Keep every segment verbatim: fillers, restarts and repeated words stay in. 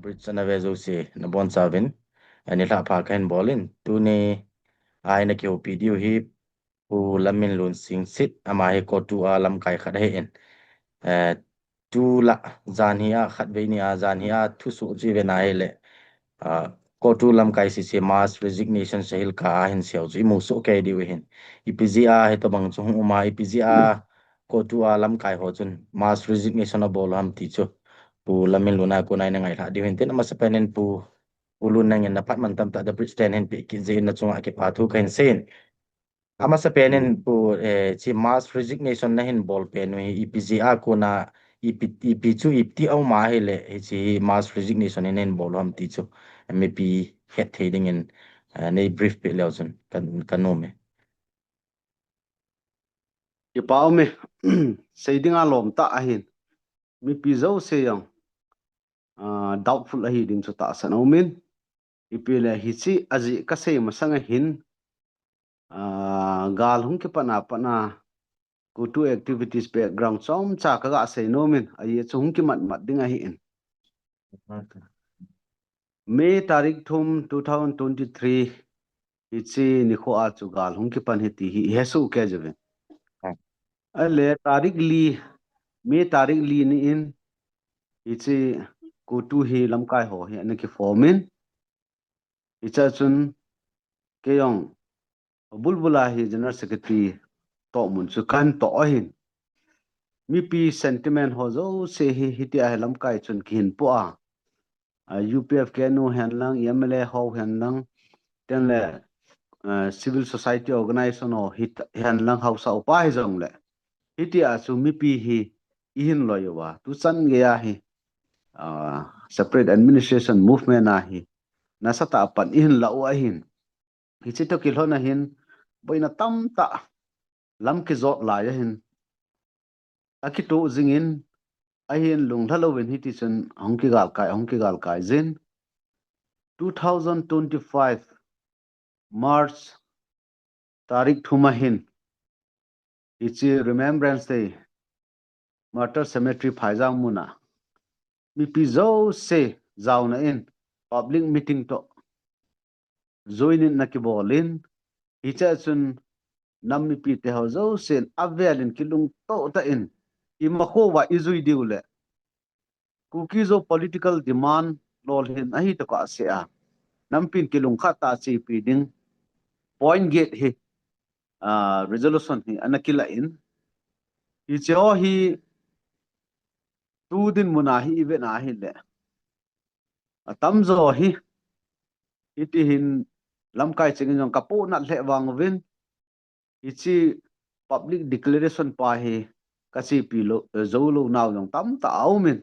Bridge ana ve jouse nabonchauvin, eh, nilhah pha kahin bol in, tuni a ina kihoupi diu hi Pu Lamminlun Singsit, ama hi CoTU a lamkai khat ahin. Eh, tulai jan hi a khatvei ni a jan hi a thusoh chu iven ahile, ah, CoTU lamkai sese mass resignation Sahilka a ahin seiyu chu imu soh kei diu ahin. Ipi jeh a hitobang chu hung um a, ipi jeh a CoTU a lamkai ho chun mass resignation abol u ham ti chu Pu Lamminlun a kona ina ngailhah diu ahin tin, amasapen in Pu, Pu Lun nangin naphat man tamtah The Bridge ten hin peh kit jeh in nachunga kipathu kahin seiyin. Amasapen in Pu, eh, hiche mass resignation nahin bol pen u hi ipi jeh a kona, ipi, ipi chu ipi ti aum ahile hiche mass resignation hi nahin bol u ham ti chu mipi het thei dingin, eh, nei brief peh leu chun ka, kanom e. Kipa um e, sei dinga lom tah ahin. Mipi jouse jong, ah, doubtful ahi ding chu tahsan aumin. Ipi le hiche ajeh kasei masang ahin, ah, gal hung kipan a pat a CoTU activities background chomcha kaga sei nomin, ajeh chu hung kimat mat ding ahin. May tarik thum, two thousand twenty-three, hiche nikho a chu gal hung kipan ahi ti hi ihesoh kei uvin. Ah. Ahile tarik li, May tarik li ni in, hiche CoTU hi lamkai ho hi ana kiform in. Hichea chun kei jong bulbul a hi General Secretary tohmun chu kahin toh ahin. Mipi sentiment ho jouse hi, hitia hi lamkai chun kihin po a. Ah, U P F K N U hen lang, M L A ho hen lang, tin le, ah, civil society organization ho hi, hen lang, haosa upa hijongle, hitia chu mipi hi ihin loi uva, tuchan geiya hi, ah, separate administration movement a hi nasatah a pan ihin la u ahin. Hiche toh kilhon a hin boina tamtah lam kijot lai a hin akitoh jingin, ahin lunglha louvin hiti chun hung kigalkai, hung kigalkai jin. Two thousand twenty-five March tarik thum a hin, hiche Remembrance Day, Martyr Cemetery Phaijang mun a mipi jouse jaona in public meeting toh join in ana kibol in, hichea chun nam mipi te ho jousen avel in kilungtoh tah in, imacha uva ijui diu le Kuki-Zo political demand lolhin ahi tokah sea, nampin kilungkhat tah a chepi ding point get hi, ah, resolution hi ana kilah in, hiche ho hi tu dinmun a hi ivet a ahile, atamjo hi, hiti hin lamkai chengin jong kapohnat lheh vang uvin, hiche public declaration pa hi kachepi lou, eh, jou lou nau jong tamtah aumin.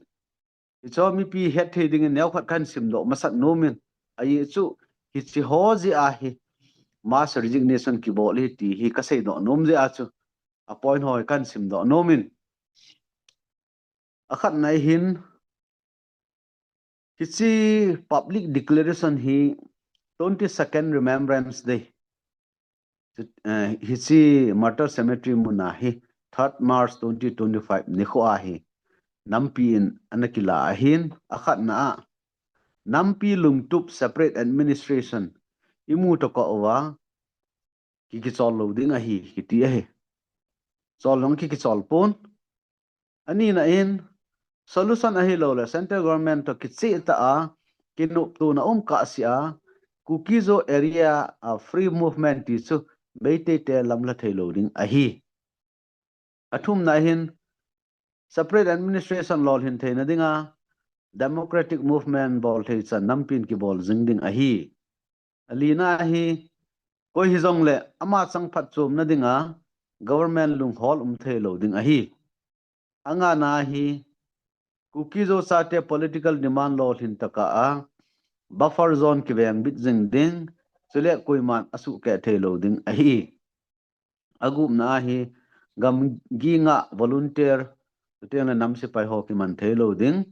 Hiche ho mipi het thei dingin neokhat kahin simdoh masat nomin. Ajeh chu hiche ho jeh a hi mass resignation kibol ahi ti hi kaseidoh nom jeh a chu a point ho hi kahin simdoh nomin. Akhatna a hin, hiche public declaration hi twenty-second Remembrance Day, eh, hiche Martyr Cemetery mun a hi third March twenty twenty-five nikho a hi nampi in ana kilah ahin, akhatna a nampi lungtup separate administration imu tokah uva ki, kichol lou ding ahi, kiti ahi. Chol jong ki, kichol pon. Anina in, solution ahilou le central government toh kicheh tah a kinoptona um kahsea, Kuki-Zo area a free movement ti chu Meitei te lamlha thei lou ding ahi. Athumna hin, separate administration lolhin theina dinga democratic movement bol thei chan nampin kibol jing ding ahi. Alina hi, koi hijongle ama chang phatchomna dinga government lunghol um thei lou ding ahi. Angana hi, Kuki-Zo chate political demand lolhin tokah a buffer zone kivengbit jing ding, chule koiman asuhkeh thei lou ding ahi. Agupna a hi, gamgi ngah volunteer, chuteng le nam sepai ho kiman thei lou ding.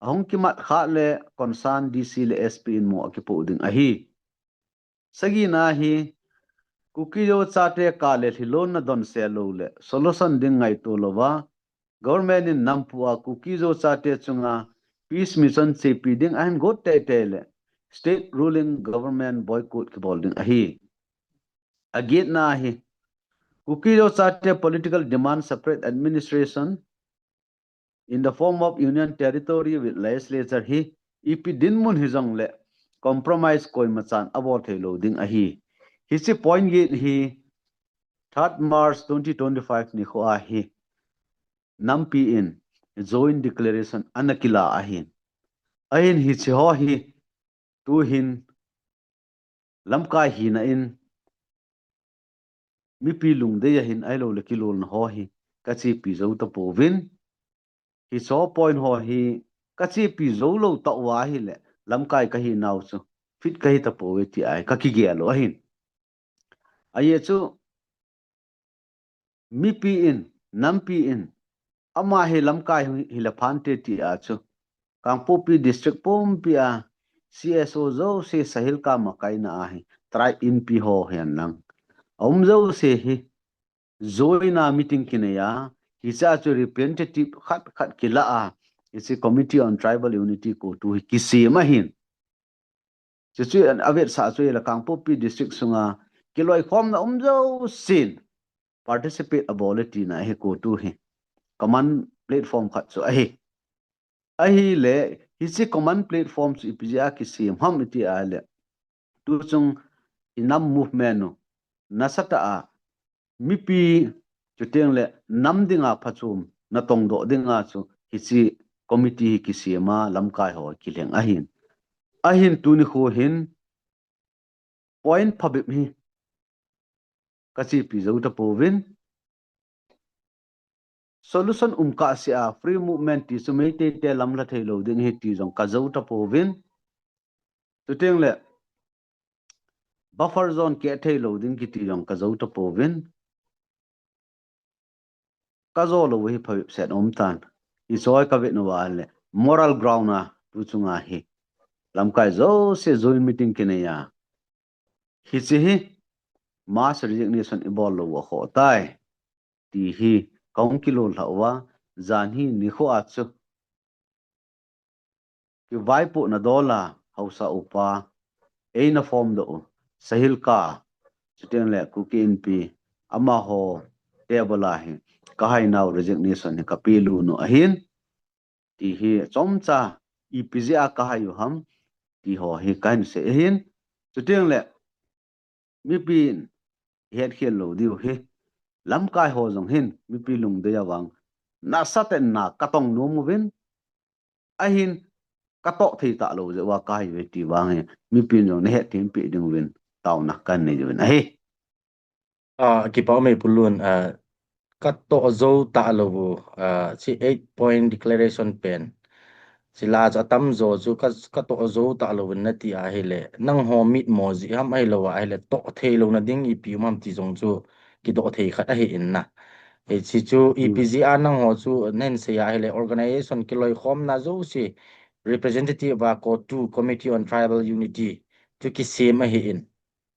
Ahung kimat khah le concern D C le S P in mo akipoh ding ahi. Sagina a hi, Kuki-Zo chate kah le lhilonna donse lou le solution ding ngaito louva, government in nampu a Kuki-Zo chate chunga peace mission chepi ding ahin got teitei le state ruling government boycott kibol ding ahi. Agetna hi Kuki Zo chate political demand separate administration in the form of union territory with legislature hi ipi dinmun hijongle compromise koima chan abol theilou ding ahi. Hiche point get hi third March twenty twenty-five nikho a hi nampi in joint declaration ana kila ahin. Ahin hiche ho hi tuhin lamkai hina in mipi lungdei ahin ahilou le kilolna ho hi kachepi jou tapouvin. Hiche point ho hi kachepi jou lou tah uva ahile lamkai kahinau chu fit kahi tapouve ti ahi kakigel u ahin. Ajeh chu mipi in, nampi in, ama hi lamkai hi, hile phante ti a chu Kangpokpi district pumpi a C S O jouse Sahilka makaina ahi, tribe inpi ho hihen lang aum jouse hi joina meeting kinei a, hiche a chu representative khat khat kila a, hiche Committee on Tribal Unity CoTU hi kisem ahin. Chuchu an avetsah chu ahile Kangpokpi district sunga kiloikhomna um jousen participate abol e tina ahi CoTU hi. Common platform khat chu ahi. Ahile hiche common platform chu ipi jeh a kisem ham iti ahile tuchung i nam movement u nasatah a mipi chuteng le nam dinga phachom natongdoh dinga chu hiche committee hi kisem a lamkai ho kilheng ahin. Ahin tuni kho hin point phabep hi kachepi jou tapouvin. Solution um kahsea free movement ti chu Meitei te lamlha theilou ding ahi ti jong kajou tapouvin. Chuteng le buffer zone keh theilou ding kiti jong kajou tapouvin. Kajou lou hi phabep set um tan. Hiche hi kavet nauva le moral ground a tuchunga hi lamkai jouse joint meeting kinei a hiche hi mass resignation ibol lou akhoh tai ti hi kahung kilolhah uva, jan hi nikho a chu kivaipohna dol a haosa upa eina form doh u Sahilka chuteng le Kuki Inpi amaho table a hi kahainau resignation hi kapeh lut u ahin. Ti hi chomcha ipi jeh a kahai u ham ti ho hi kahin sei ahin. Chuteng le mipin hetkhel lou diu hi lamkai ho jong hin mipi lungdei a vang nasatah in na katong nom uvin, ahin katoh thei talou jeh uva kahai uve ti vang hi mipin jong nahet thempeh ding uvin taona kahin nei uvin ahi. Akipah ume Pu Lun, katoh jou talou u, hiche eight point declaration pen hiche la chu atamjo chu ka, katoh jou talou uvin nati ahile nangho mitmo jeh ham ahilou ahile toh theilouna ding ipi um ham ti jong chu kidoh thei khat ahi in na. Hiche chu ipi jeh a nangho chu nahin sei ahile organisation kiloikhomna jouse representative a CoTU, Committee on Tribal Unity chu kisem ahi in.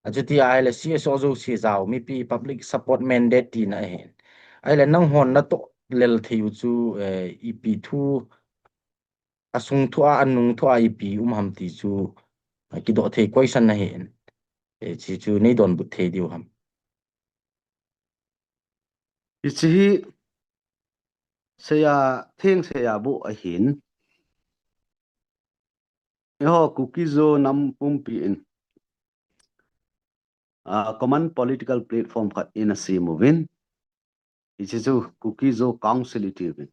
Achuti ahile C S O jouse jao mipi public support mandate tina ahin. Ahile nanghon natoh lel thei u chu ipi thu, asung thu a, anung thu a ipi um ham ti chu kidoh thei question ahin. Hiche chu nei donbut thei diu ham? Hiche hi Seiya Theng Seiya bou ahin. Eiho Kuki-Zo nam pumpi in common political platform khat ina sem uvin. Hiche chu Kuki-Zo Council iti uvin.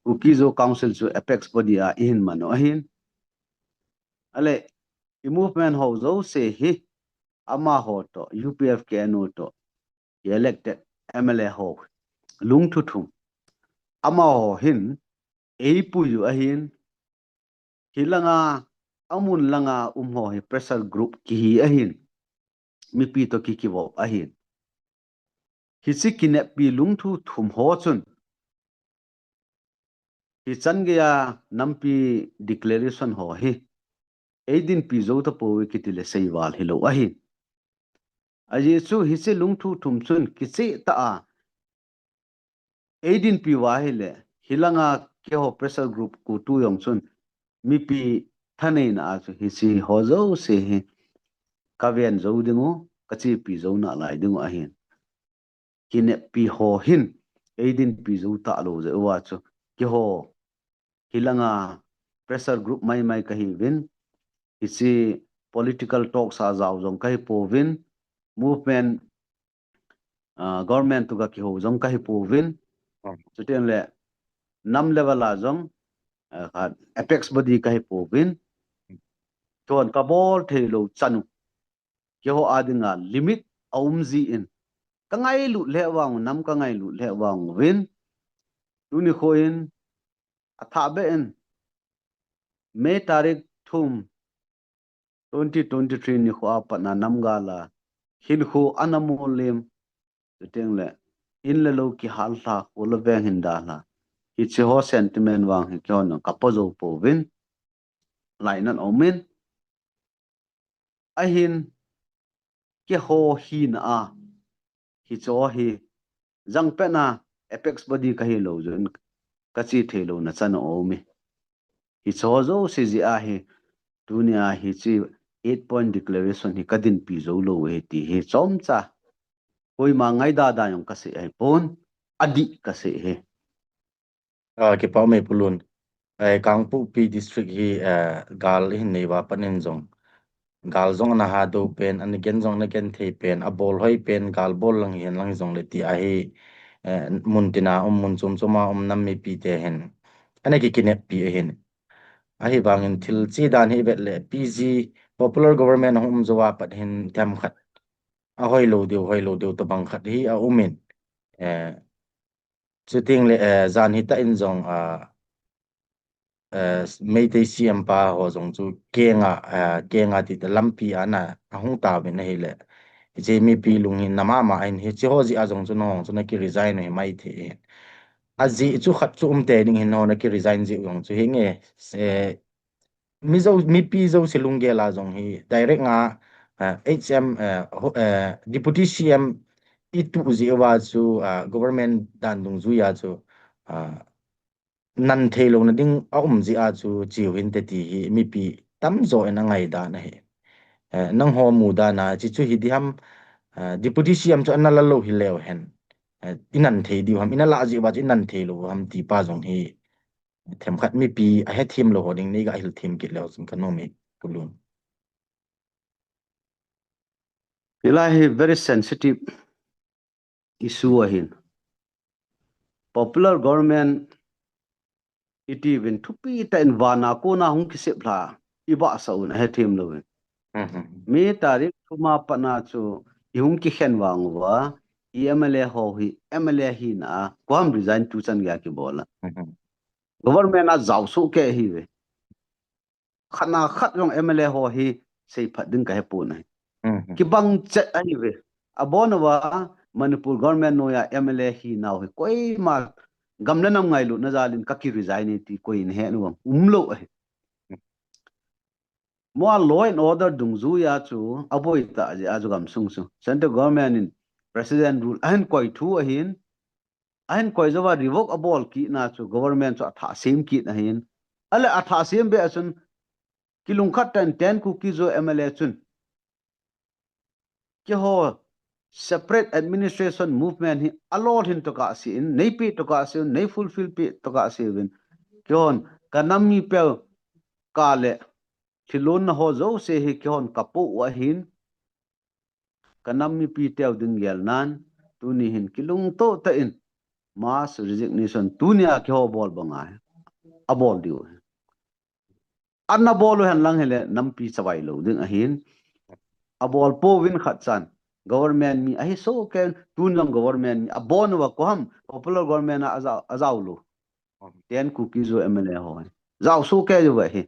Kuki-Zo Council chu apex body a ihin manu ahin. Ale i movement ho jouse hi amaho toh, U P F K N O toh elected M L A ho lungthu thum. Amaho hin eipui u ahin, hilanga, amun langa um ho hi pressure group kihi ahin, mipi toh kikivop ahin. Hiche kineppi lungthu thum ho chun hichan geiya nampi declaration ho hi eidinpi jou tapouve kitile seival hilou ahin. Ajeh chu hiche lungthu thum chun kichehtah a eidinpi uva ahile, hilanga keiho pressure group CoTU jong chun mipi thaneina a chu hiche ho jouse hi kaven jou ding u, kachepi jou nalai ding u ahin. Kineppi ho hin eidinpi jou talou jeh uva chu keiho hilanga pressure group maimai kahiuvin, hiche political talks a jao jong kahipouvin, movement, ah, government toh kakihou jong kahipouvin. Hmm. Chuteng le nam level a jong, ah, apex body kahipouvin. Chun kabol theilou chanu keiho a dinga limit aum jin, kangailut lheh vang u, nam kangailut lheh vang uvin, tuni khoin athah beh in May tarik thum, twenty twenty-three nikho a patna namgal a hinkho ana molem, chuteng le in le lou kihal lha, kho le veng hin dalha, hiche ho sentiment vang hi keihon kapojou pouvin, lainat aumin, ahin keiho hina a hiche hi jangpet na apex body kahilou jeh in kache theilouna chan aume. Hiche jouse jeh a hi tunia hiche eight point declaration hi kadinpi joulou ahi ti hi chomcha koima ngaidada jong kasei ahipon, adih kasei ahi. Ah, kipa ume Pu Lun. Eh, Kangpokpi district hi, eh, gal ihin nei uva pat in jong, gal jong ana hadou pen, ana gen jong ana genthei pen, abol hoi pen, gal bol lang hihen lang jongle ti ahi, eh, mun tina um, mun chom chom a um nam mipite hin ana kikineppi ahin. Ahivangin thil che dan hi ivet le P G, popular government ahung um jouva pat hin themkhat ahoilou diu, hoilou diu tobang khat hi aumin. Eh, chuteng le, eh, jan hitah in jong, ah, eh, Meitei C M pa ho jong chu kenga, ah, kenga tita lampi a ana ahung tauvin ahile, hiche mipi lunghinna mama ahin, hiche ho jeh a jong chu nahung chu naki resign u hi maithei ahin. Ajeh chu khat chu umtei ding ahin, nahung naki resign jeh u jong chu hinge, eh, Mizo, mipi jouse lunggel a jong hi direct nga, ah, H M, eh, ho-, eh, Deputy C M ituh jeh uva chu, ah, government dan dungjuia chu, ah, nan theilouna ding aum jeh a chu cheu hinte ti hi mipi tamjo in angaidan ahi. Eh, nangho mudan a hiche chu hi diham, ah, Deputy C M chu ana lalou hileu hen, eh, inan thei diu ham, ina lah jeh uva chu inan theilou ham ti pa jong hi themkhat mipi ahethem lou ho ding nei gahil them kit leu chun kanom e, Pu Lun. Hilai hi very sensitive issue ahin. Popular government itiuvin thupi tah in vana kona hung kisep lha, ibahsah un ahethem louvin. Mhm. May tarik thum a patna chu ihung kikhen vang uva, i M L A ho hi, M L A hina a, koiham resign tuchan geiya kibol a. Mhm. Government a jaosoh kei ahiuve. Khat na khat jong M L A ho hi seiphat ding kahepon ahi. Mhm. Kibang chet ahiuve. Abon uva Manipur government noiya M L A hinau hi koima gam le nam ngailutna jalin kaki resign e ti koi in ahet nom umlou ahi. Mo a law and order dungjuia chu aboi tah jeh a chu gamsung chu central government in president rule ahin koi thu ahin, ahin koi jouva revoke abol kitna chu government chu athah sem kit ahin. Ahile athah sem beh a chun kilungkhat tah in Ten Kuki Zo M L A chun keiho separate administration movement hi alolhin tokah se in, nei peh tokah se un, nei fulfill peh tokah se uvin. Keihon kanam mipeu kah le thilon na ho jouse hi keihon kapoh u ahin, kanam mipiteu ding gelnan, tuni hin kilungtoh tah in mass resignation tunia keiho bol banga abol diu ahi. Ana bol u henlang hile nampi chavai lou ding ahin. Abol pouvin khat chan government mi ahi soh kei, tun jong government mi abon uva koiham popular government a ajao, ajao lou. Ten Kuki Zo M L A ho hi jaosoh kei uva ahi.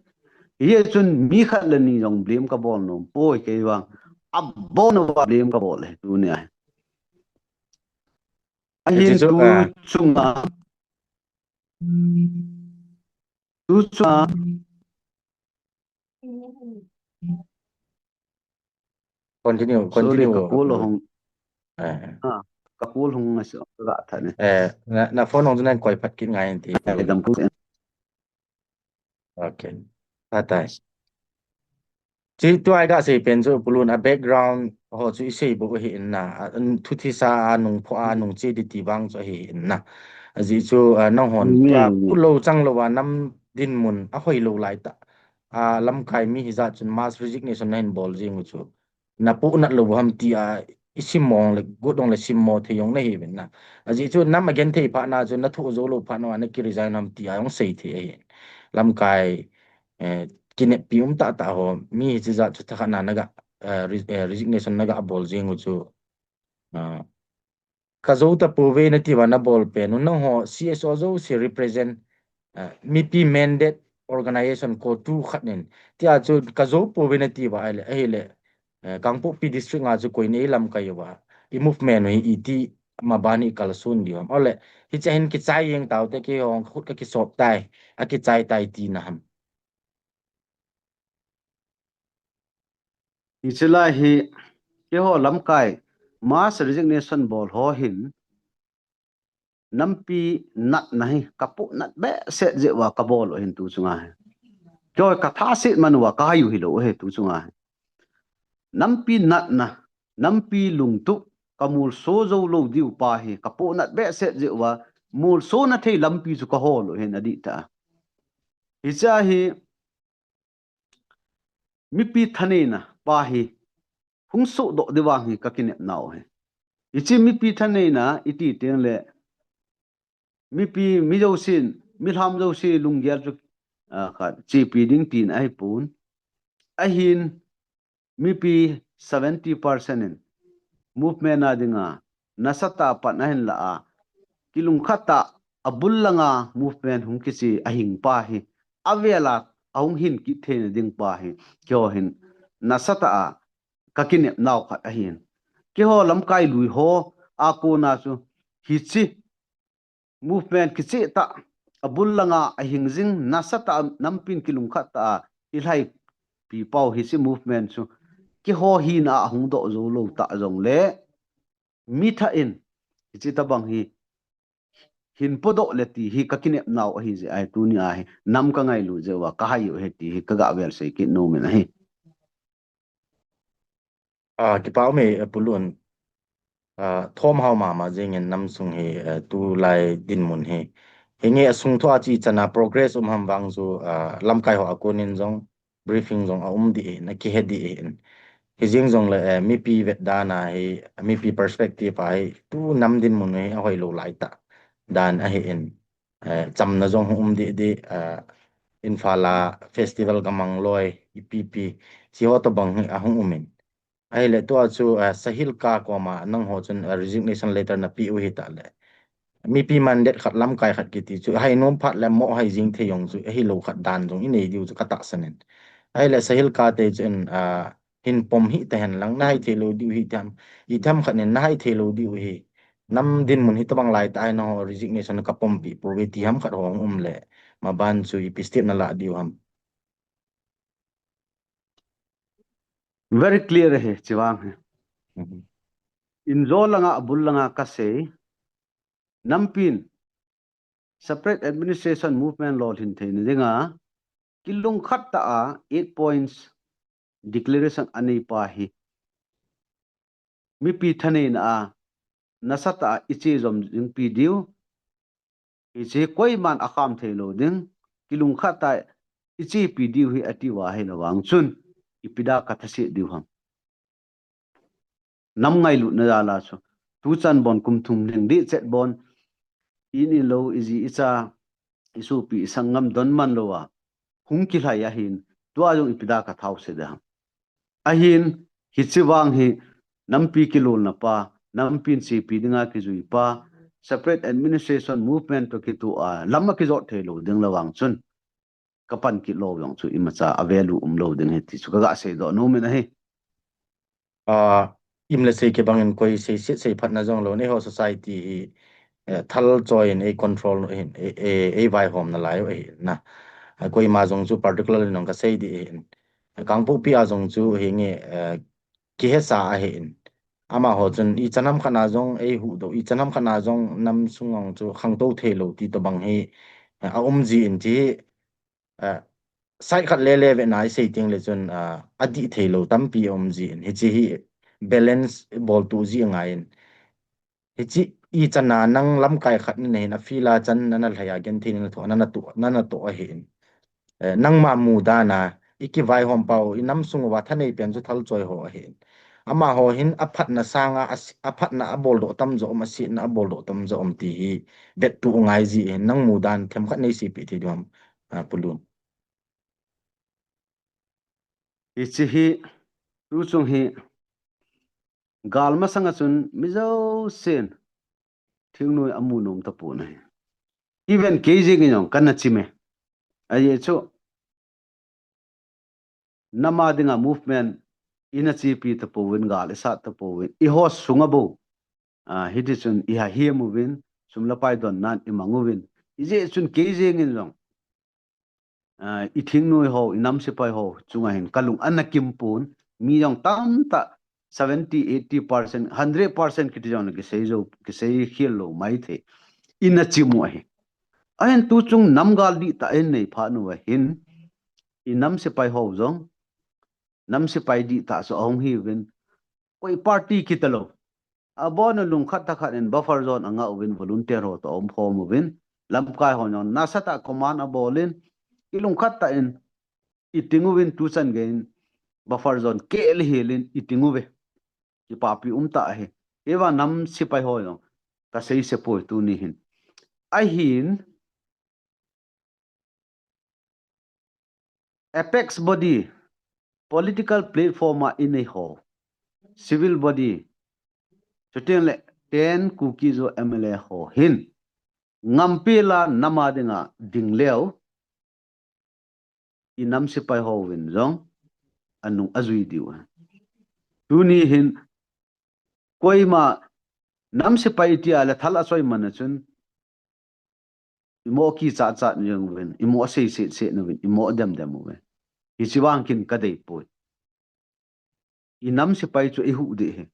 Hichun mi khat le ni jong blame kabol nom poi kei vang. Abon uva blame kabol ahi tunia hi. Ahin chu, tu ah, chunga, tu chunga. Continue, sorry, continue. Ka call hung. Eh. Ah, ka call hung ngai se, ka tha ne. Eh, na, na phone hung chu nang koi phat kit ngai in ti. Eh, dam ku. Ok. Atai. Chi tua i gasei pen chu Pu Lun a background ho chu isei bou ahi in na. A, an thuthisa a nungpho a nungche di ti vang chu ahi in na. Ajeh chu, a, nanghon tua pu lou chang lou a nam dinmun ahoi lou lai ta. A, lamkai mi hijat chun mass resignation nahin bol jing u chu. Napoh nat lou ham ti a isim mong le, got dong le sim mo thei jong nahi uvin na. Ajeh chu nam agenthei phat na chu nathoh jou lou phat na a naki resign ham ti a jong sei thei ahi. Lamkai, eh, kineppi um tah tah ho, mi hichi jat chu thakhat na naga, eh, re-, eh, resignation naga bol jing u chu, ah, ka jou tapouve nati uva nabol pen u, nangho C S O jouse represent, eh, mipi mandate organization CoTU khat in. Tia chu ka jou pouve nati uva ahile, ahile, eh, Kangpokpi district a chu koin eilamkai uva, i movement u hi iti maban hi kalson diu ham? Ole, hiche hin kichai jeng taute, keiho khut kakisop tai, akichai tai tina ham? Hiche lai hi, keiho lamkai, mass resignation bol ho hin, nampi natna hi, kapoh nat behseh jeh uva kabol u ahin tu chunga hi. Keiho kathaset man uva kahai u hilou ahi tu chunga hi. Nampi natna, nampi lungtup, kamolso jou lou diu pa hi, kapoh nat behseh jeh uva, molsona thei lampi chu kahol u ahin adih tah a. Hiche hi, mipi thaneina pa hi hung sohdoh diu vang hi kakinepnau ahi. Hiche mipi thaneina iti teng le mipi, mi jousen, milham jouse lunggel chu, ah, khat chepi ding tina ahipon. Ahin mipi seventy percent in movement a dinga nasatah a pan ahin la a, kilungkhat tah a abul langa movement hung kiche ahing pa hi, avel a ahung hin kit theina ding pa hi, keiho hin nasatah a kakinepnau khat ahin. Keiho lamkai lui ho a kona chu hiche movement kicheh tah, abul langa ahing jing nasatah a nampin kilungkhat tah a ilhaipi pau hiche movement chu keiho hina a hung doh jou lou tah jongle, mi thah in hiche tabang hi hin podoh le ti hi kakinepnau ahi jeh ahi, tuni a hi nam kangailut jeh uva kahai u ahi ti hi kaga vel sei kit nom in ahi. Ah, kipa um e, eh, Pu Lun. Ah, thom hao mama jeng in nam sung hi, eh, tulai dinmun hi. Hinge asung thua chi chana progress um ham vang chu, ah, lamkai ho a kon in jong briefing jong aum dih in, akihe dih in. Hijeng jongle, eh, mipi vetdan a hi, mipi perspective a hi, tu nam dinmun hi ahoi lou lai tah dan ahi in. Eh, chamna jong hung um dih dih, eh, Imphal a festival gamang loi, ipi pi, hiche ho tobang hi ahung um in. Ahile tua chu, eh, Sahilka koma nangho chun, eh, resignation letter napeh u hita le, mipi mandate khat, lamkai khat kiti chu, hai nom phat le mo hai jing thei jong chu, ahilou khat dan jong inei diu chu katahsan in. Ahile Sahilka te chun, ah, hin pom hih tahen lang, nahai thei lou diu hi tam, itiham khat nin nahai thei lou diu hi. Nam dinmun hitobang lai tah a nangho resignation kapompi pouve ti ham khat ho hung um le, maban chu ipi step nalah diu ham? Very clear ahi, hiche vang hi. Mhm. Injo langa, abul langa kasei, nampin separate administration movement lolhin theina dinga, kilungkhat tah a eight points declaration anei pa hi, mipi thaneina a nasatah a iche jom jingpi diu, hiche koiman akham thei lou ding, kilungkhat tah a ichepi diu hi ati uva ahilou vang chun, ipi dia kathaset diu ham? Nam ngailutna jal a chu, tuchan bon kum thum lhing dih chet bon, in ilou, iji icha, isopi isanggam don man lou a hung kilhai ahin, tua jong ipi dia kathaset ding ham? Ahin, hiche vang hi nampi kilolna pa, nampin chepi dinga kijui pa, separate administration movement toh kitoh a lam akijot thei lou ding le vang chun, kapan kit lou jong chu imacha a value um lou ding ahi ti chu kaga seidoh nom in ahi. Ah, im le sei kibang in koi seiset seiphatna jong lou, eiho society hi, eh, thal choi in ei control u ahin, ei, ei, ei vaihom nalai u ahin na. Ah, koima jong chu particular in jong kasei dih ahin. Kangpokpi a jong chu hinge, eh, kihesa ahin. Amaho chun ichan ham khat na jong eihuhdoh, ichan ham khat na jong nam sung jong chu khangtou thei lou ti tobang hi, eh, aum ji in ti hi, eh, side khat lele ve na i sei ting le chun, ah, a dih thei lo tampi a um ji in. Hichi hi balance bol tu ji a ngai in. Hichi i chana nang lamkai khat na hin a fila chan na na lhai a gen thei na to, na na to, na na to a hin. Eh, nangma mu dan a, i kivaihom pau, i nam sung uva thanei pen chu thal choi ho a hin. Amaho hin a phatna sanga, a si-, a phatna a bol doh tam jo um, a sitna a bol doh tam jo um ti hi vet tu ngai ji hin, nang mu dan them khat nei si pi thei diam, ah, Pu Lun. Hichi hi, tu chung hi, gal masanga chun mi jousen thingnoi a mu nom tapon ahi. Even kei jeng in jong kana chi me. Ahi chu, nam a dinga movement i na chepi tapouvin, gal i sat tapouvin, i ho sunga bou. Ah, hiti chun i ha hiam uvin, sum le pai don nan i mang uvin. Hijeh chun kei jeng in jong, ah, i thingnoi ho, i nam sepai ho chunga hin ka lung ana kim pon, mi jong tamtah seventy, eighty percent, hundred percent kiti jong le kisei jo, kisei khel lo mai thei. I na chi mu ahi. Ahin tu chung nam gal dihtah in nei phat uva hin, i nam sepai ho jong, nam sepai dihtah chu ahung hiuvin, koi party kiti lo. Abon u lungkhat tah khat in buffer zone a nga uvin volunteer ho toh a um khom uvin, lamkai ho jong nasatah command a bol in, i lungkhat tah in i ting uvin tu chan gei in buffer zone keh le hel in i ting uve. Kipapi um tah ahi. Kei vang nam sepai ho jong ka sei se poi tuni hin. Ahin, apex body, political platform a i nei ho, civil body, chuteng le ten Kuki-Zo M L A ho hin, ngampi la nam a dinga ding leu, i nam sepai ho vin jong, anung a jui diu. Tuni hin, koima nam sepai tia le thal a choi man a chun, i mo kichat chat jeng uvin, i mo sei set set uvin, i mo dem dem uvin. Hichi vang kin ka dei poi. I nam sepai chu i huh ding ahi.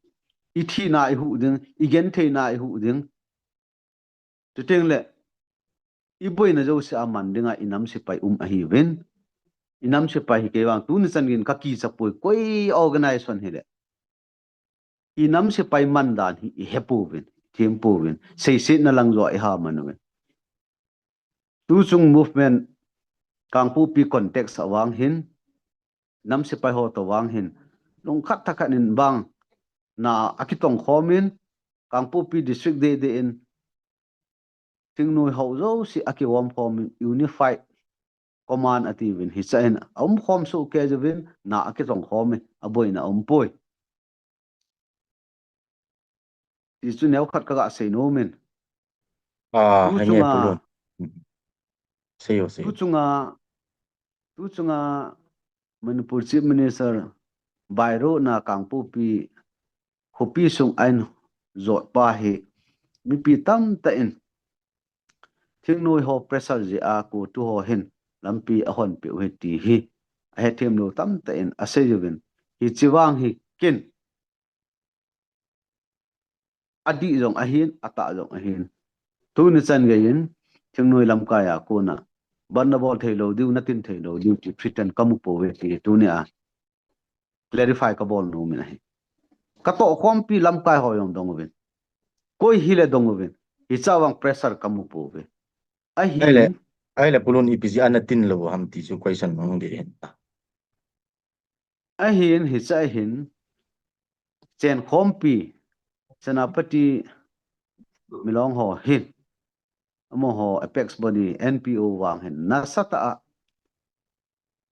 I thina i huh ding, i gentheina i huh ding. Chuteng le, i boina jouse a man dinga i nam sepai um ahiuvin. I nam sepai hi kei vang tuni chan gei in ka kicha poi, koi organization hile. I nam sepai man dan hi i he pouvin, them pouvin, seisetna lang jo a i ha man uvin. Tu chung movement Kangpokpi context a vang hin, nam sepai ho toh vang hin, lungkhat tah khat in bang na a kitong khom in, Kangpokpi district deh deh in, thingnoi ho jouse a kivom khom in, unified command a tiuvin, hicha in a um khom soh kei jouvin, na a kitong khom in, a boina a um poi. Ti chu neo khat ka ga sei nom in. Ah, tu chunga, Pu Lun. Sei o, sei. Tu chunga, tu chunga Manipur Chief Minister Bairo na Kangpokpi khopi sung a hin jot pa hi mipi tamtah in thingnoi ho pressure jeh a CoTU ho hin lampi a hon peh u ahi ti hi a hethem lou tamtah in a sei uvin. Hichi vang hi kin a dih jong ahin, a tah jong ahin. Tuni chan gei in, thingnoi lamkai a kona, ban na bol thei lou diu, na tin thei lou diu, ti threaten ka mu pouve ti tuni a clarify ka bol nom in ahi. Ka tohkhompi lamkai ho jong dong uvin. Koi hile dong uvin. Hicha vang pressure ka mu pouve. Ahin. Ahile, ahile Pu Lun ipi jeh a na tin lou ham ti chu question hung ding ahin. Ahin, hicha ahin, chenkhompi, Senapati Milong ho hin, amaho apex body, N P O vang hin, nasatah a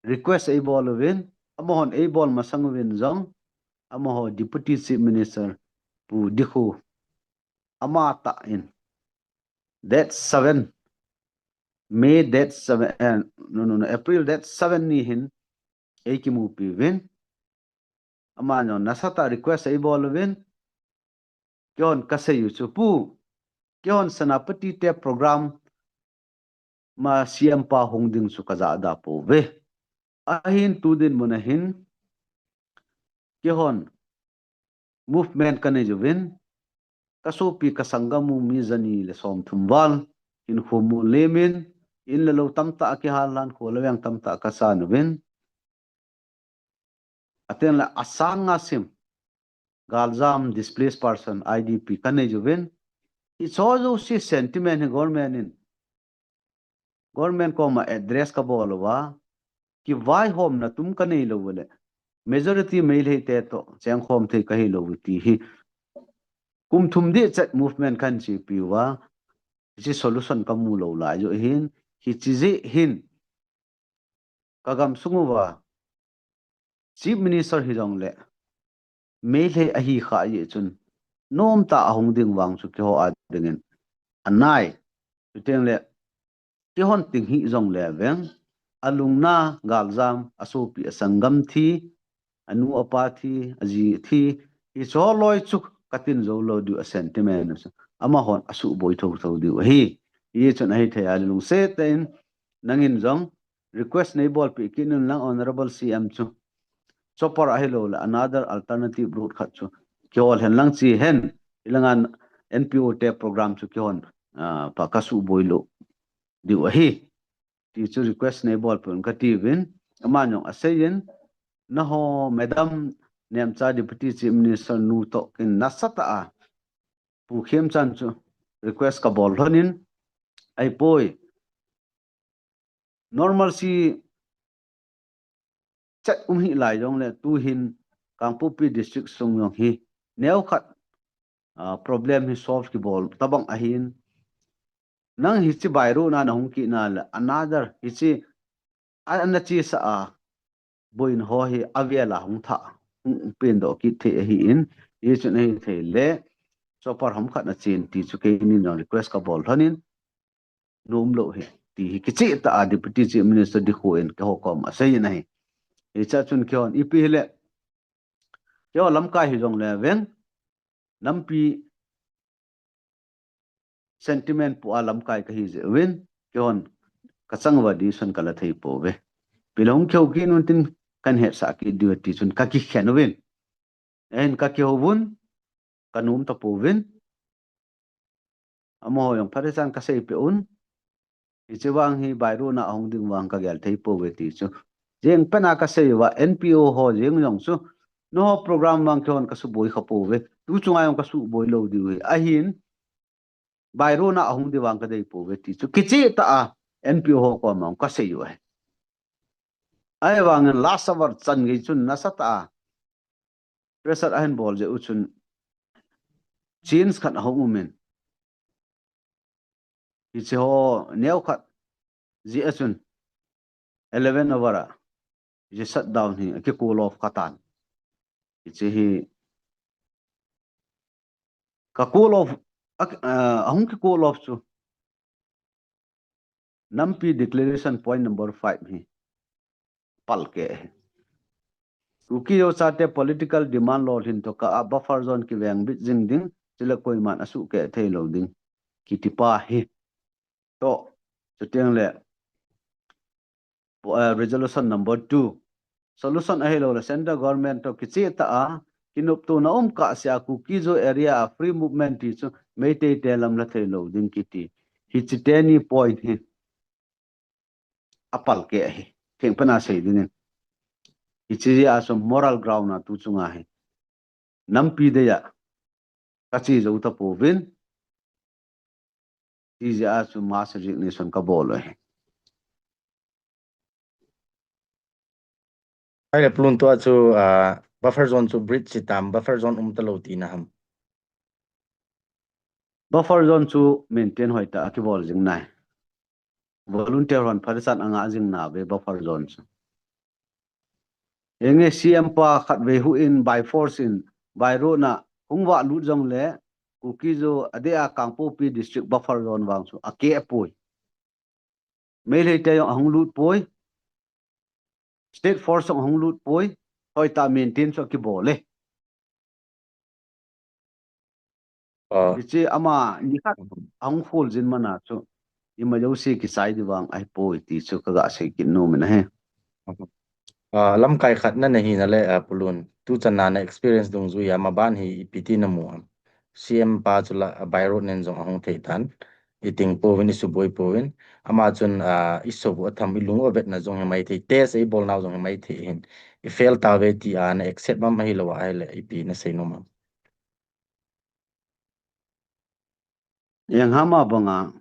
request eibol uvin, amahon eibol masang uvin jong, amaho Deputy Chief Minister Pu Dikhu, ama tah in, date seven, May date seven, eh, no, no, no, April date seven ni hin, eikimupi uvin. Aman jong nasatah request eibol uvin. Keihon ka sei u chu, Pu, keihon Senapati te program ma C M pa hung ding chu ka jahda pouve. Ahin tu dinmun a hin, keihon movement ka nei uvin, ka sopi ka sanggam u mi jani le somthum val, hinkho mun lem in, in le lou tamtah a kihal lan, kho le veng tamtah a kasan uvin. Atin le asang a sim, galjam, displaced person, I D P kanei uvin. Hicho jouse sentiment hi government in, government koma address kabol uva, kivaihomna tum kanei lou le, majority Meitei te toh chengkhom thei kahi lou ti hi. Kum thum ding chet movement kahin chepi uva, hiche solution kamu lou lai jeh hin, hiche jeh hin, kagam sung uva, Chief Minister hijongle, Meitei ahi kha jeh chun, nomtah a hung ding vang chu keiho a dingin anai. Chuteng le, keihon ting hih jongle veng, alungna galjam, asopi asangam thi, anu apa thi, aji thi, hicho loi chu katin jou lou diu a sentiment chu, amahon asuhboi thotho diu ahi. Hijeh chun ahithei a lungset tah in, nangin jong request neibolpeh kit un lang, Honourable C M chu. Chopper ahilou le another alternative route khat chu kihol hen lang, che hen, hilang a N P O te program chu keihon, ah, pa kasuhboi lou diu ahi. Ti chu request neibolpeh un kati uvin, aman jong aseiyin, nangho Madam Nemcha Deputy Chief Minister nu toh kin nasatah a, Pu Khemchand chu request kabol lhonin, ahipoi, normalcy chet um hih lai jongle, tuhin Kangpokpi district sung jong hi neokhat, ah, problem hi solve kibol tabang ahin, nang hiche by road na nahung kit na le, another hiche a, ana chesa a boina ho hi avel a hung thah, hung pengdoh kit thei ahin, hichun ahithei le, chopper ham khat nachen ti chu keinin jong request kabol lhonin, nom lou hi, ti hi kicheh tah a Deputy Chief Minister dikhu in keiho koma aseiyin ahi. Hichea chun keihon ipi hile, keiho lamkai hijongle veng, nampi sentiment pu a lamkai kahi jeh uvin, keihon kachang uva decision kala thei pouve. Ipi le hung kihou kit un tin kahin hetsah kit diu ti chun kakikhen uvin. Ahin kakihou uvin, kanom tapouvin. Amaho jong phatechan kaseipeh un. Hiche vang hi by road na ahung ding vang kagel thei pouve ti chu. Jeng pena kasei uva N P O ho jeng jong chu, nangho program vang keihon kasuboi kha pouve. Tu chunga jong kasuboi lou diu hi. Ahin, by road na ahung ding vang kadei pouve ti chu kicheh tah a N P O ho koma jong kasei u ahi. Ahivangin last hour chan gei chun nasatah a pressure ahin bol jeh u chun change khat ahung umin, hiche ho neokhat jeh a chun eleven hour a hiche shutdown hi aki call off katan. Hiche hi ka call off, a, ah, ahung ki call off chu nampi declaration point number five hi palkeh ahi. Kuki-Zo chate political demand lolhin tokah a buffer zone kivengbit jing ding, chule koiman asuhkeh thei lou ding kiti pa hi. Toh, chuteng le, po-, eh, resolution number two. Solution ahilou le central government toh kicheh tah a, kinoptona um kahsea Kuki-Zo area a free movement ti chu Meitei te lamla thei lou ding kiti. Hiche teni point hi apalkeh ahi. Thengpen a sei dingin, hiche jeh a chu moral ground a tu chunga hi nampi dei a kache jou tapouvin, ti jeh a chu mass resignation kabol u ahi. Ahile Pu Lun, tua chu, ah, buffer zone chu breach hitam, buffer zone um talou tina ham? Buffer zone chu maintain hoitah a kibol jing nai. Volunteer hon phatechan angah jing nauve buffer zone chu. Henge C M pa khatvei houin by force in, by road na hung vahlut jongle, Kuki-Zo adeh a Kangpokpi district buffer zone vang chu akeh poi. Meitei te jong ahung lut poi. State force jong ahung lut poi. Hoitah maintain chu akibol e. Ah. Hiche ama nikhat ahung khol jin mana chu ima jouse kichai ding vang ahipoi ti chu kaga sei kit nom in ahi. Ah, lamkai khat nana hina le, ah, Pu Lun, tuchan na experience dungjuiya maban hi ipi ti namu am? C M pa chu la, ah, by road nen jong ahung thei tan. i ting pouvin, i suboi pouvin. Ama chun, ah, i sobu atham, i lung u avetna jong hi maithei, test eibol nau jong hi maithei hin. I fail tave ti a na accept mam ahilou ahile, ipi na sei nom am? Yang hama banga,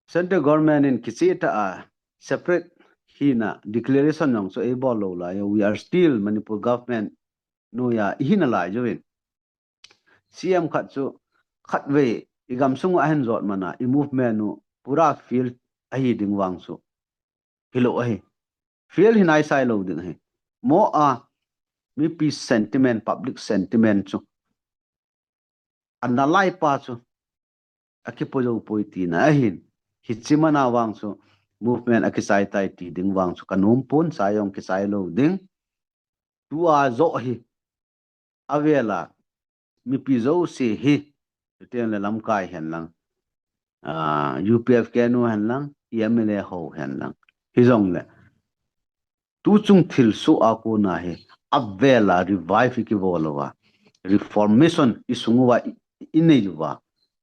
Central government in kicheh tah a separate hina declaration jong chu eibol lou lai, we are still Manipur government noiya i hina lai jouvin. C M khat chu khatvei i gamsung u ahin jot mana i movement u pura fail ahi ding vang chu hilou ahi. Fail hi naisai lou ding ahi. Mo a mipi sentiment, public sentiment chu ana lai pa chu akipo jou poi tina ahin. Hichi mana vang chu movement akichai tai ti ding vang chu ka nom pon, sai jong kichai lou ding. Tua joh hi avela mipi jouse hi, chuteng le lamkai hen lang, ah, U P F K N U hen lang, M L A ho hen lang. Hijongle tuchung thilsoh a kona hi avela revive i kibol uva, reformation i sung uva, i, i nei uva,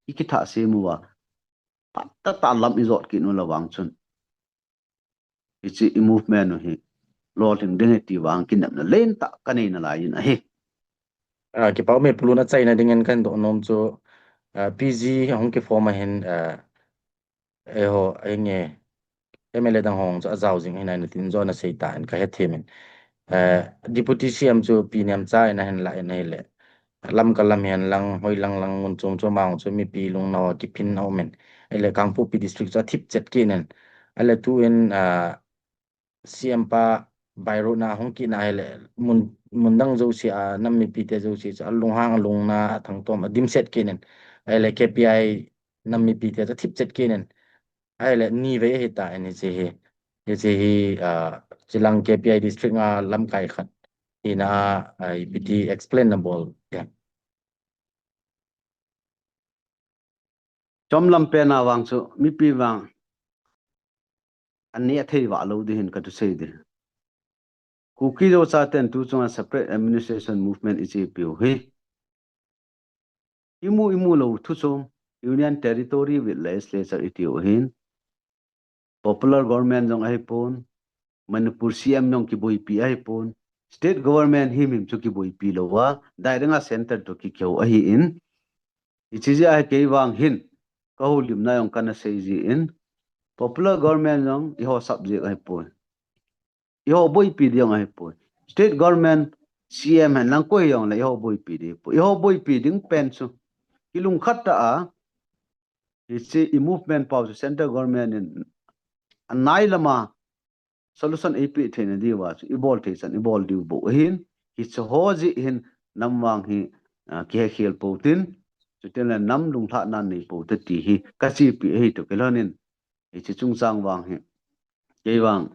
i kithah sem uva, phat tah tah lam i jot kit u le vang chun, hichi i movement u hi lolhing ding ahi ti vang kinepna lentah ka nei nalai in ahi. Ah, kipa ume Pu Lun, achaina dingin kahin doh nom chu, ah, P G ahung kiform ahin, ah, eiho, enge, M L A dang ho chu ajao jing ahi nai na tin jong ana sei tan ka hethem in. Eh, Deputy C M chu Pi Nemcha in ahin la in ahile, Lamka lam hen lang, hoi lang lang, mun chom chom a chu mipi lungna ho kiphin a um in. Ahile Kangpokpi district chu athip chet kit in. Ahile tu in, ah, C M pa Bairona hung kit na ahile mun, mun dang jouse a nam mipi te jouse chu alunghang, alungna, athangtom, adimset kit in. Ahile K P I nam mipi te chu athip chet kit in. Ahile nivei ahi tan hichi hi. Hichi hi, ah, chilang K P I district a lamkai khat hina a, ah, ipi ti explain nabol em? Chomlam pen a vang chu mipi vang an neh thei vah lou ding hin ka thusei ding. Kuki Zo chaten tu chunga separate administration movement i chepi u hi imu imu lou thu chom, Union Territory with Legislature i tiu hin. Popular government jong ahipon, Manipur C M jong kiboipi ahipon, state government himhim chu kiboipi louva, direct a center to kikihou ahi in. Hichi jeh a hi kei vang hin ka houlimna jong kana sei ji in, popular government jong eiho subject ahipoi. Eiho boipi ding ahipoi. State government, C M hen lang koi jong le eiho boipi ding ahipoi. Eiho boipi ding pen chu kilungkhat tah a, hichi i movement pau chu central government in anai lama solution eipe theina diuva chu i bol thei chan i bol diu bou ahin, hichi ho jeh hin nam vang hi, ah, kihekhel pou tin, chuteng le nam lunglhahna nei pou te ti hi ka chepi ahi toh kilhon in, hichi chungchang vang hi kei vang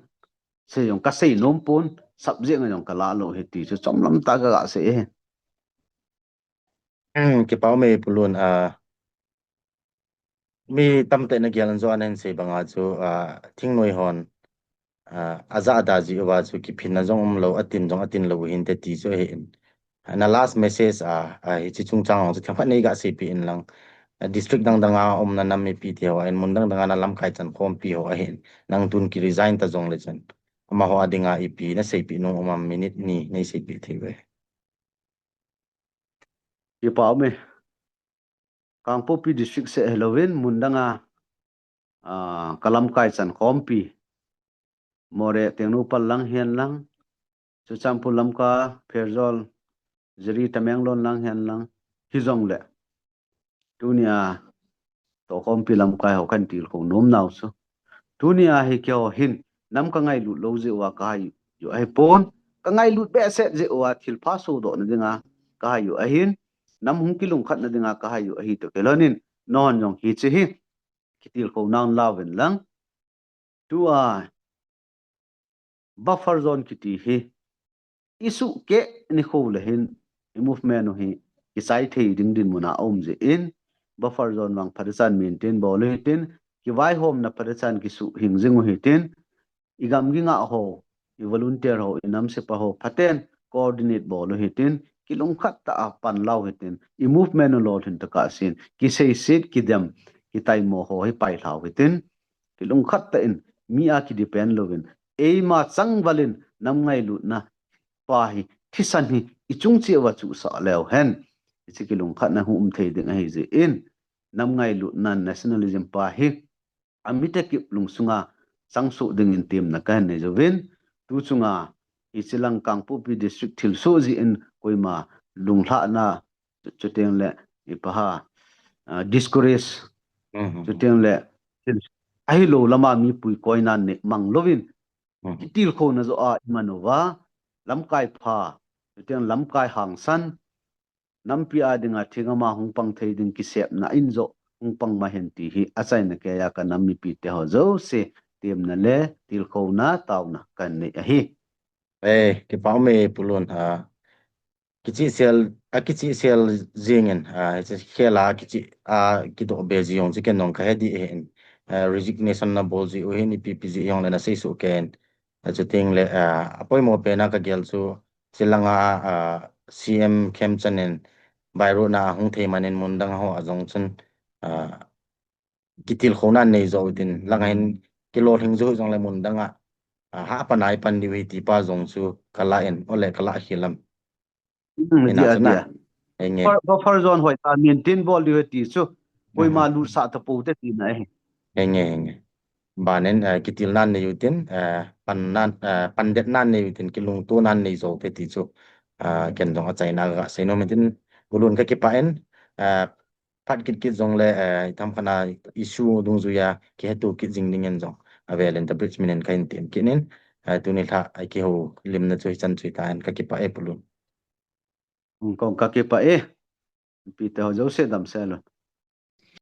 sei jong ka sei nom pon, subject a jong ka la lou ahi ti chu chomlam tah a ka ga sei ahi. Hmm, kipa ume Pu Lun, ah, mi tamtah in agel in jong ana hin sei banga chu, ah, thingnoi hon, ah, aja ada ji uva chu kiphinna jong umlou, atin jong atin lou hinte ti chu ahi in. Na last message a, a hichi chungchang jong chu themkhat nei ga seipi in lang. A district dang dang a umna nam mipi te ho ahin, mun dang dang a na lamkai chan khompi ho ahin. Nang tun ki resign ta jong le chun, amaho a dinga ipi na seipi nom um am, minute ni nei seipi thei uve. Kipa ume. Kangpokpi district seh hilouvin mun dang a, ah, ka lamkai chan khompi, Moreh Tengnoupal lang hen lang, Churachandpur lamkai, Pherzawl, Jiri, Tamenglong lang hen lang, hijongle tunia tohkhompi lamkai ho kahin tilkhou nom nau chu, tunia hi keiho hin nam ka ngailut lou jeh uva ka hai u ahipon, ka ngailut behseh jeh uva thilpha sodohna dinga ka hai u ahin, nam hung kilungkhatna dinga ka hai u ahi toh kilhon in, nahon jong hichi hi kitilkhou nau lauvin lang. Tua buffer zone kiti hi i suhkeh nikho le hin i movement u hi kichai thei ding dinmun a aum jeh in, buffer zone vang phatechan maintain bol u hitin, kivaihomna phatechan kisuhhing jing u hitin, i gamgi ngah ho, i volunteer ho, i nam sepa ho phaten coordinate bol u hitin, kilungkhat tah a pan lou hitin, i movement u lolhin tokah sen, kiseiset, kidem, kitaimo ho hi pailhau hitin, kilungkhat tah in, mi a kidepend louvin, eima changvalin nam ngailutna pa hi, thisan hi, i chung cheh uva chuhsah leu hen, hiche kilungkhatna hung um thei ding ahi jeh in, nam ngailutna nationalism pa hi, amite kip lungsunga changsoh dingin temna kahin nei jouvin, tu chunga hiche lang Kangpokpi District thilsoh jeh in koima lunglhahna, chu, chuteng le ipi ham, ah, discourage, Mhm. chuteng le thil ahilou lama mi puikoina nei mang louvin, Mhm. kitilkhouna joh a iman uva, lamkai pha, chuteng lamkai hangsan, nampi a dinga thingam a hung pang thei ding kisepna in joh hung pang ma hen ti hi achaina keiya ka nam mipite ho jouse temna le tilkhouna taona kahin nei ahi. Eh, kipa ume Pu Lun, ah, kichihsel, akichihsel jingin, ah, hiche khel a kichih, ah, kidoh be jing chu ken jong kahe dih ahin, ah, resignation nabol ji u hin ipi ipi jeh jongle nasei soh kei in. Ah, chuteng le, ah, apoimo pen a kagel chu, hiche langa, ah, C M Khemchand in Bairona ahung thei man in mun dang ho a jong chun, ah, kitilkhouna nei jou tin, langa hin kilolhing jou jongle mun dang a, ah, hahpan a ipan diu ahi ti pa jong chu kalah in, ole kalah khel lam. Hmm, Ina dia, chu na. Dia. Henge. Buffer, buffer zone hoi ta maintain bol diu ahi ti chu. Koima Mhm. lutsah tapou te tina ahi. Henge, henge. Banin, eh, kitilna nei u tin, eh, panna, eh, pandetna nei u tin, kilungtona nei jou te ti chu, ah, ken jong achaina kasei nom in tin, Pu Lun kakipah in, eh, phat kit kit jongle, eh, itham khat a issue dungjuia kihetto kit jing dingin jong, avelin The Bridge min in kahin tem kit in, eh, tuni lha, eh, kihoulimna chu hichan chu hitan, kakipah e Pu Lun. Hmm, kon kakipah e. Mipite ho jouse damsel un.